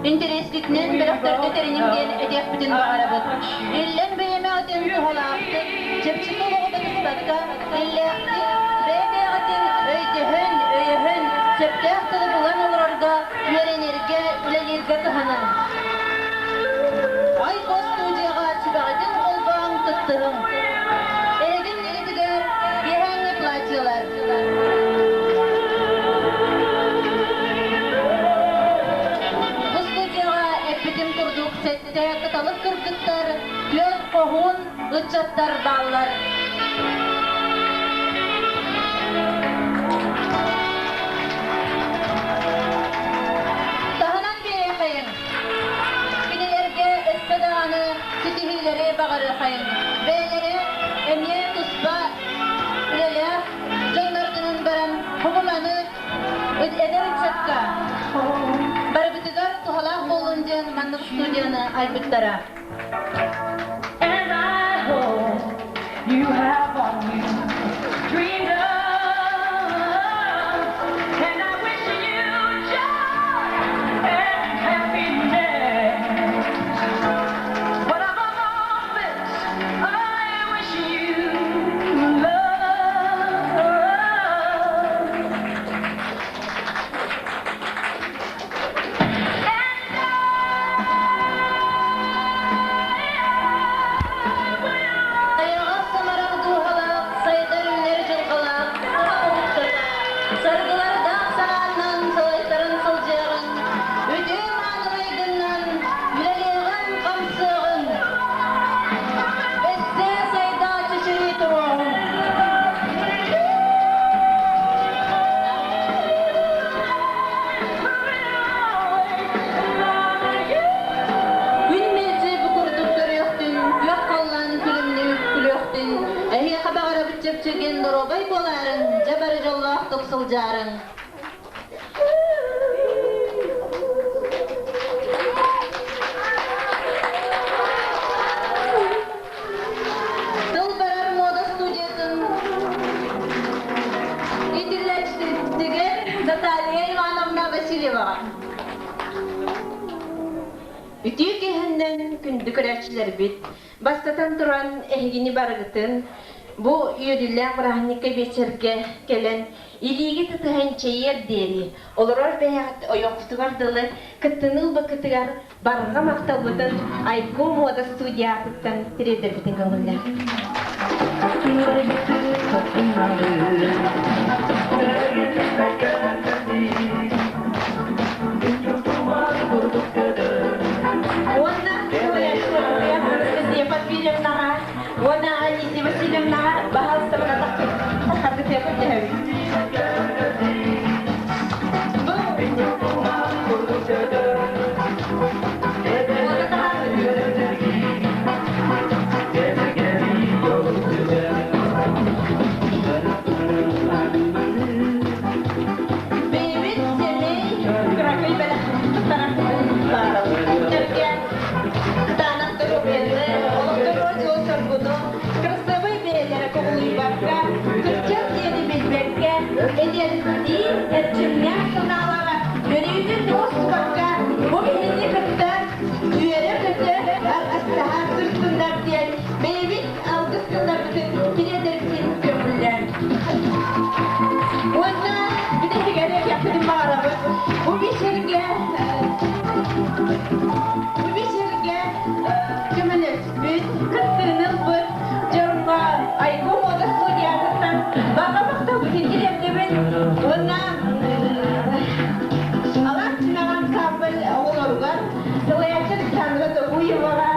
Интэриэскитинэн бөлөхтөргө тэриниҥ диэн этиэхпитин баҕарабыт. Иллэҥ бириэмэҕитин туһалаахтык, чэпчэки олоҕу батыспакка, иллээхтик, бэйэ-бэйэҕитин өйдөһөн, өйөһөн, сөптөөх тылы булан олорорго, үөрэнэргэ, үлэлииргэ кыһаныҥ. Айко студияҕа сүбэҕитин холбоон кыттыһыҥ. Эһигин илитигэр киэһээҥҥи платьелар. Бу студияҕа эппитим курдук сэттэ кыталык кыргыттар, түөрт хоһуун ыччаттар бааллар. Таһынан биэриэхэйиҥ. Кинилэргэ өссө даҕаны ситиһиилэри баҕарыахайыҥ. Бэйэлэрэ эмиэ туспа үлэлээх дьонноргунан баран хомуманы эдэр ыччакка барыбытыгар туһалаах буоллун диэн маннык студияны айбыттара. And I hope you have all you dreamed of. And I wish you joy and happiness. But above all this, I wish you love. Айаҕас самарах дууһалаах, сайдар үүнэр дьылҕалаах саха омуктара саргылардаах санааннан салайтаран сылдьыаҕын, үтүө мааны майгыннан үлэлиэҕин-хамсыаҕын, өссө сайда чэчирии туруоҕун. Күн мэлдьи бу курдук көрүөхтүн, күөх халлаан күлүмнүү күлүөхтүн, эһиэхэ баҕарабыт чэпчэгин доруобай буолаарыҥ, дьэ бары дьоллоохтук сылдьаарыҥ. Тыл барар муода студиятын иитиллээччитигэр Наталья Ивановна Васильеваҕа. Үтүө киһиннэн күндү көрөөччүлэрбит, бастатан туран эһигини барыгытын бу үөрүүлээх бырааһынньыкка биэчэргэ кэлэн илиигит ытыһан чэйиэр диэри олорор бэйэҕит ойоххутугар дылы кыттыны ылбыккытыгар барҕа махталбытын Айко муода студиятыттан тириэрдэрбитин көҥүллээх. Уонна Анастасия Павловнаҕа уонна Анисия Васильевнаҕа баһаалыстабына таххаргытыа көрдөһөбүт. Бэйэбит сэмэй кыракый бэлэх кытаанах доруобуйаны, олохторугар дьолу-соргуну, кырасыабай бэйэлэрэ кубулуйбакка, кырдьар диэни билбэккэ, эдэрдии эрчимнээх санаалара өрүүтүн уостубакка, бу биһини кытта үөрэ-көтө арҕастаһа сырсыннар диэн бэйэбит алгыс тылларбытын тириэрдэрбитин көҥүллээн. Уонна бүтэһигэр этиэхпитин баҕарабыт. Бу биэчэргэ бу биэчэргэ көмөлөспүт, кыттыыны ылбыт дьоҥҥо Айгу мода студиятыттан барҕа махталбытын тириэрдэбит уонна Алаас түмэҕэ ансамбль оҕолоругар салайааччы Александра Тобуеваҕа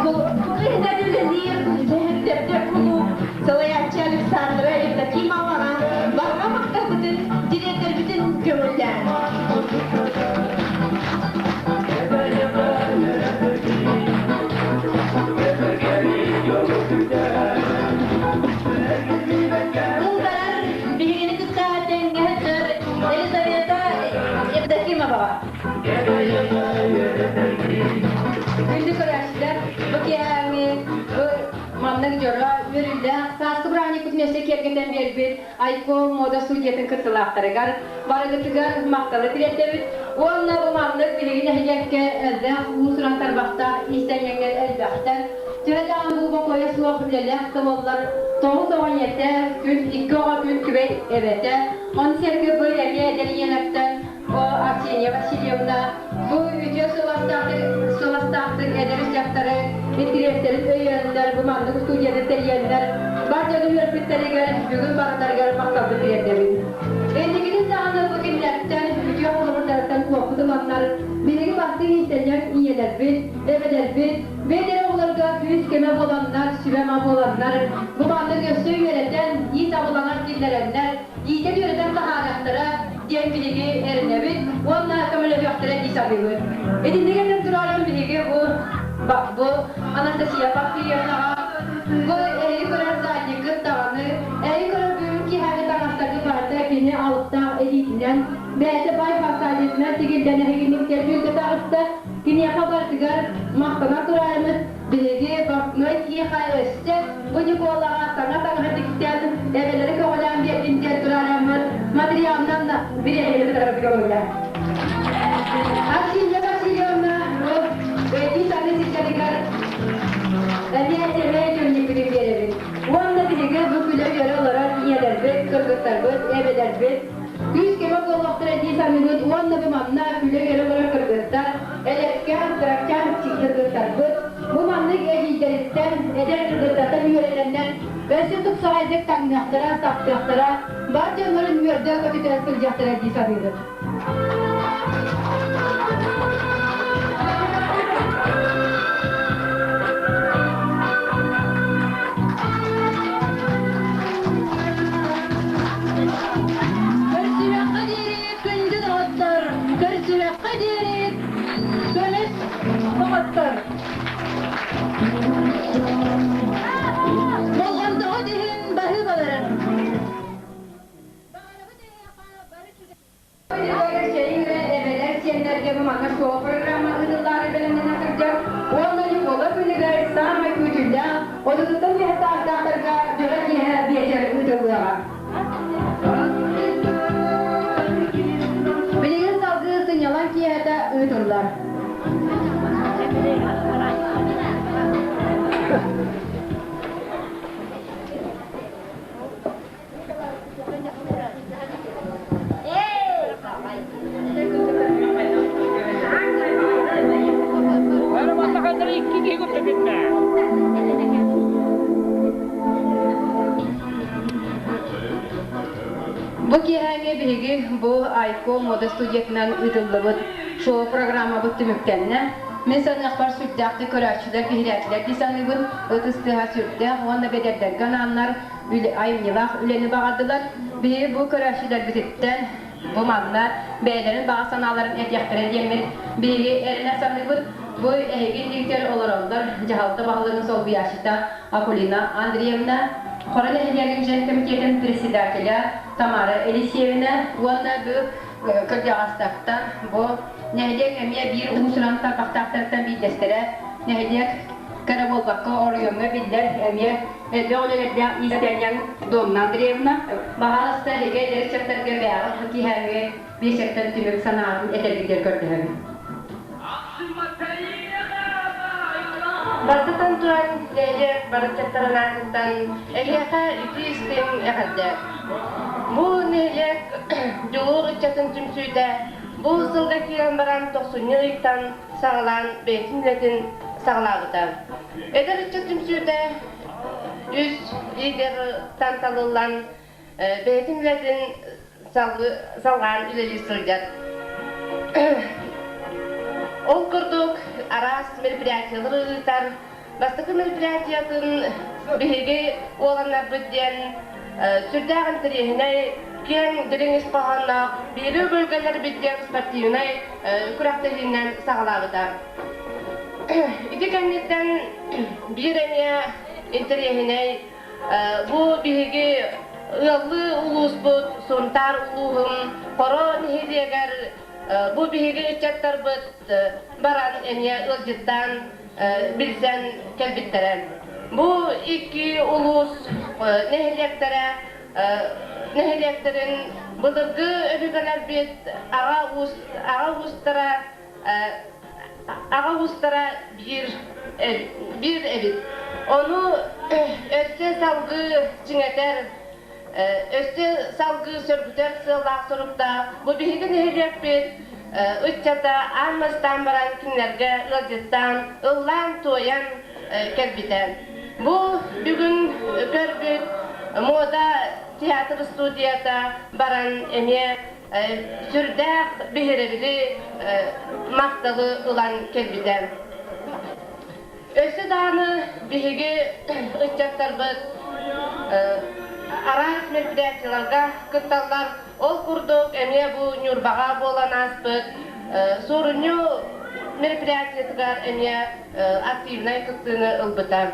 кулууп иһинэн үлэлиир Сэһэнтэрдэр кулууп салайааччы Александра Евдокимоваҕа барҕа махталбытын тириэрдэрбитин көҥүллээн. Тылларар биһигини кытта тэҥҥэ сытар Елизавета Евдокимоваҕа. Күндү көрөөччүлэр, бу киэһээҥҥи бу маннык дьоро үөрүүлээх сааскы бырааһынньыкпытын өссө киэргэтэн биэрбит Айко мода студиятын кыттыылаахтарыгар барыгытыгар махталы тириэрдэбит уонна бу маннык билигин нэһилиэккэ элбэх уус-уран тарбахтаах иистэнньэҥнэр элбэхтэр. Төһө даҕаны бу бокуойа суох үлэлээх да буоллар, тоҕус оҕо ийэтэ, күн икки оҕо күн күбэй эбэтэ, ону сэргэ бу эмиэ эдэр ийэлэртэн Аксения Васильевна бу үтүө суобастаахтык эдэр ыччаттары интириэстэрин өйөөннөр, бу маннык студияны тэрийэннэр, бар дьону үөрпүттэригэр бүгүн барыларыгар махталбын тириэрдэбин. Инникитин даҕаны бу кинилэртэн үтүө холобурдарыттан куоппут ыланнар, биһиги бастыҥ иистэнньэҥ ийэлэрбит, эбэлэрбит, бэйэлэрэ оҕолорго күүс-көмө буоланнар, сүбэ-ама буоланнар, бу маннык өссө үөрэтэн, иис абылаҥар киллэрэннэр, иитэн-үөрэтэн таһаарыахтара диэн биһиги эрэнэбит уонна көмөлөһүөхтэрэ дии саныыбыт. Итинник этэн турарым биһиги бу бу Анастасия Порфирьевнаҕа бу эһиги көрөр задниккыт даҕаны, эһиги көрөр бүгүн киэһээҥҥи таҥастаргыт барыта кини алыптаах илиитинэн, бэйэтэ бай фантазиятынан тигиллэн эһигинниктэр бүлгэ таҕыста. Киниэхэ барытыгар махтана турарымыт Биһиги портной киэхэ өссө бу Ньукуолаҕа саҥа таҥаһы тиктэн, эбэлэри көҕүлээн биэрдин диэн турараммыт материалынан бириэмэни кытары көҕүлэ. Аксинья Васильевна бу өйдүү саныы сылдьарыгар эмиэ сэмэй түннүкпүтүн биэрэбит. Уонна биһиги бу күлэ-үөрэ олорор ийэлэрбит, кыргыттарбыт, эбэлэрбит күүс-көмө буолуохтара дии саныыбыт уонна бу манна күлэ-үөрэ олорор кыргыттар Эдэркээн, кырачаан кыргыттарбыт бу маннык эдьиийдэриттэн, эдэр кыргыттартан үөрэнэннэр өссө тупсаҕайдык таҥныахтара, саптыахтара, бар дьоннорун үөрдэ-көтүтэ сылдьыахтара дии саныыбын. Көрсүөххэ диэри күндү доҕоттор, көрсүөххэ диэри көмүс доҕоттор. Болҕомтоҕут иһин баһыыбаларын. Эбэлэр сиэннэргэ бу манна шоу программа ыытыллаары бэлэмнэнэ сылдьар уонна Ньукуола күнүгэр саамай күүтүүлээх отутуттан үөһэ саастаахтарга дьоро киэһэ биэчэр ыытыллыаҕа. Билигин салгыы сынньалаҥ киэһэтэ ыытыллар. Бу киэһээҥҥи биһиги бу Айко муода студиятынан ыытыллыбыт шоу-программабыт түмүктэннэ. Мин саныахпар сүрдээхтик көрөөччүлэр биһирээтилэр дии саныыбын. Ытыс тыаһа сүрдээх уонна бэдэрдэргэ анааннар айымньылаах үлэни баҕардылар. Биһиги бу көрөөччүлэрбититтэн бу манна бэйэлэрин баҕа санааларын этиэхтэрэ диэммит биһиги эрэнэ саныыбыт. Бу эһиги иннигитигэр олороллор дьаһалта баһылыгын солбуйааччыта Акулина Андреевна, Хоро нэһилиэгин дьиэн кэмитиэтин председателя Тамара Елисеевна уонна бу кырдьаҕастартан бу нэһилиэк эмиэ биир уус-уран тарбахтаахтартан биирдэстэрэ нэһилиэк кэрэ буолбакка оройуоҥҥа биллэр эмиэ элбэх үлэлэрдээх иистэнньэҥ Домна Андреевна баһаалыста эһиги эдэр ыччаттарга бэйэҕит бу киэһээҥҥи биэчэртэн түмүк санаатын этэргитигэр көрдөһөбүн. Бастатан туран, нэһилиэк бары ыччаттарын аатыттан эһиэхэ итии-истиҥ эҕэрдэ. Бу нэһилиэк Дьулуур ыччатын түмсүүтэ бу сылга киирэн баран тохсунньу ыйтан саҕалаан бэйэтин үлэтин. саҕалаабыта. Эдэр ыччат түмсүүтэ үс лидертан талыллан бэйэтин үлэтин салҕаан үлэлии сылдьар. Ол курдук араас мероприятиелары ыытар. Бастакы мероприятиятын биһиги уоланнарбыт диэн сүрдээх интэриэһинэй, киэҥ дириҥ ис хоһоонноох биһиги өбүгэлэрбит диэн спортивнай күрэхтэһиинэн саҕалаабыта. Ити кэнниттэн биир эмиэ интэриэһинэй Бу биһиги ыаллыы улууспут Сунтаар улууһун Хоро нэһилиэгэр бу биһиги ыччаттарбыт баран эмиэ ыалдьыттаан билсэн кэлбиттэрэ. Бу икки улуус нэһилиэктэрэ нэһилиэктэрин былыргы өбүгэлэрбит аҕа уус аҕа уустара аҕа уустара биир биир эбит. Ону өссө салгыы чиҥэтэр, өссө салгыы сөргүтэр сыаллаах соруктаах бу биһиги нэһилиэкпит ыччата аан бастаан баран кинилэргэ ыалдьыттаан, ыллаан-туойан кэлбитэ. Бу бүгүн көрбүт муода театр студията баран эмиэ сүрдээх биһирэбили махталы ылан кэлбитэ. Өссө даҕаны биһиги ыччаттарбыт араас мероприятиеларга кытталлар. Ол курдук эмиэ бу Ньурбаҕа буолан ааспыт суорунньу мероприятиетыгар эмиэ активнай кыттыыны ылбыта.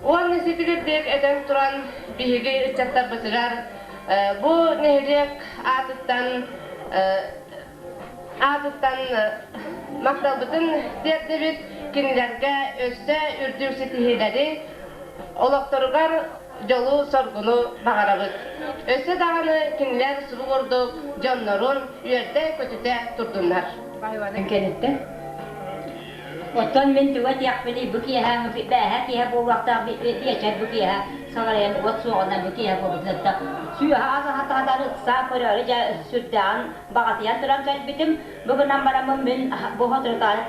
Уонна ситигирдик этэн туран биһиги ыччаттарбытыгар Бу нэһилиэк аатыттан аатыттан махталбытын тиэрдэбит кинилэргэ өссө үрдүк ситиһиилэри, олохторугар дьолу-соргуну баҕарабыт. Өссө даҕаны кинилэр субу курдук дьоннорун үөрдэ-көтүтэ турдуннар. Кэнниттэн Оттон мин тугу этиэхпиний, бу киэһэ бээһэ киэһэ буолуохтаах биэчэр бу киэһэ салайан уот суоҕунан бу киэһэ буолбутун сүөһэ ас ыксаан көрөөрү дьэ сүрдээҕин баҕатыйан туран кэлбитим. Бу гынан бараммын мин бу соторутааҕы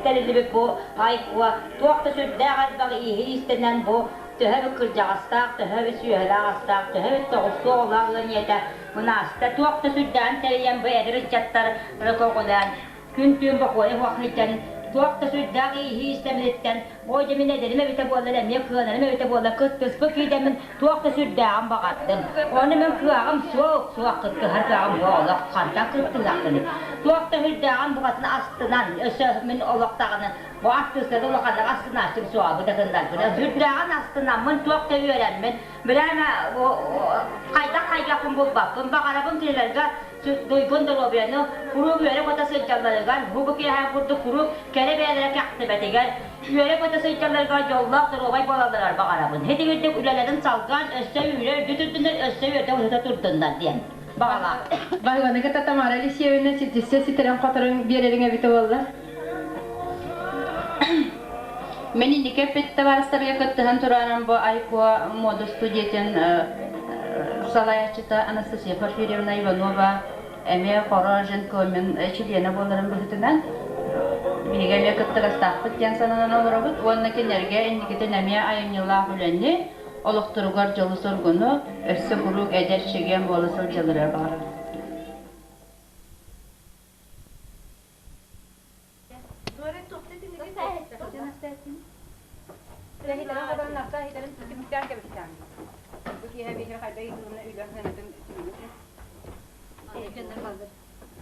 тэриллибит бу ай-куо туох да сүрдээх элбэх ииһи иистэнэн бу төһө эбит кырдьаҕастаах, төһө эбит сүөһэлээх астаах, төһө эбит тоҕустуу оҕолоох ыал ийэтэ мынааста туох да сүрдээҕин тэрийэн бу эдэр ыччаттар көҕүлээн Күн-түүн бокуойа суох сылдьан, туох да сүрдээх ииһи истэммититтэн, ой дьэ мин эдэрим эбитэ буоллар, эмиэ кыанарым эбитэ буоллар, кыттыспыт киирдэммин туох да сүрдээҕин баҕардым. Ону мин кыаҕым суох, суох кыттыһар кыаҕым суох олох хантан кыттыһахпыный. Туох да сүрдээҕин букатын астынан, өссө мин олохтоҕуна бу артыыстары улаханнык астынааччым суоҕа бу да гыннарбына сүрдээҕин астынаммын, туох да үөрэммин, билээмэ хайдах хайдахпын булбаппын, баҕарабын кинилэргэ Туйгун доруобуйаны куруук үөрэ-көтө сылдьалларыгар, бу бу киэһэ курдук куруук кэрэ бэйэлэрэ кэхтибэтигэр, үөрэ-көтө сылдьалларыгар дьоллоох доруобай буолалларыгар баҕарабын. Итигирдик үлэлэрин салгаан өссө үүрэ үрдү турдуннар, өссө үөрдэ уһата турдуннар диэн баҕалаах. Баһыланы кытта Тамара Алексеевна ситиссе ситэрэн-хоторон биэрэриҥ эбитэ буолла. Мен инники эппит табаарыстарга кыттыһан тураанан бу Айкуо мода студиятын салайааччыта Анастасия Порфирьевна Иванова эмиэ хоро женкомин чилиэнэ буоларын быһыытынан биһиги эмиэ кыттыгастаахпыт диэн сананан олоробут уонна кинилэргэ инникитин эмиэ айымньылаах үлэни олохторугар дьолу-соргуну өссө куруук эдэр чэгиэн буола сылдьалларыгар баҕарабыт.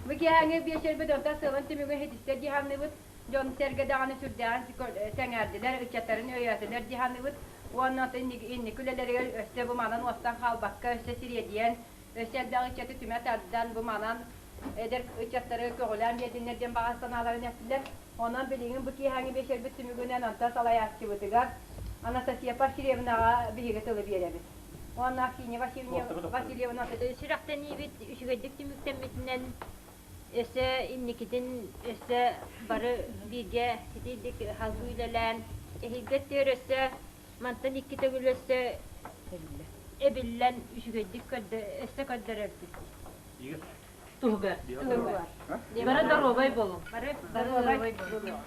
Бу киэһээҥи биэчэрбит онтон сыалын түмүгүн ситистэ дии саныыбыт. Дьон-сэргэ даҕаны сүрдээҕин сэҥээрдилэр, ыччаттарын өйөөтүлэр дии саныыбыт. Уонна инники үлэлэригэр өссө бу манан уостан хаалбакка, өссө сириэдийэн, өссө элбэх ыччаты түмэ тардан, бу манан эдэр ыччаттары көҕүлээн биэрдиннэр диэн баҕа санааларын эттилэр. Онон билигин бу киэһээҥи биэчэрбит түмүгүнэн онтон салайааччыбытыгар Анастасия Порфирьевнаҕа биһиги тылы биэрэбит. Уонна Аксинья Васильевна Сүрэхтэниибит үчүгэйдик түмүктэммитинэн өссө инникитин өссө бары бииргэ итийдик салгыы үлэлээн эһиилги өттүгэр өссө мантан икки төгүл өссө эбиллэн үчүгэйдик өссө көрдөрөрбүт. Туһугар. Бары доруобай болуҥ. Бары доруобай болуҥ.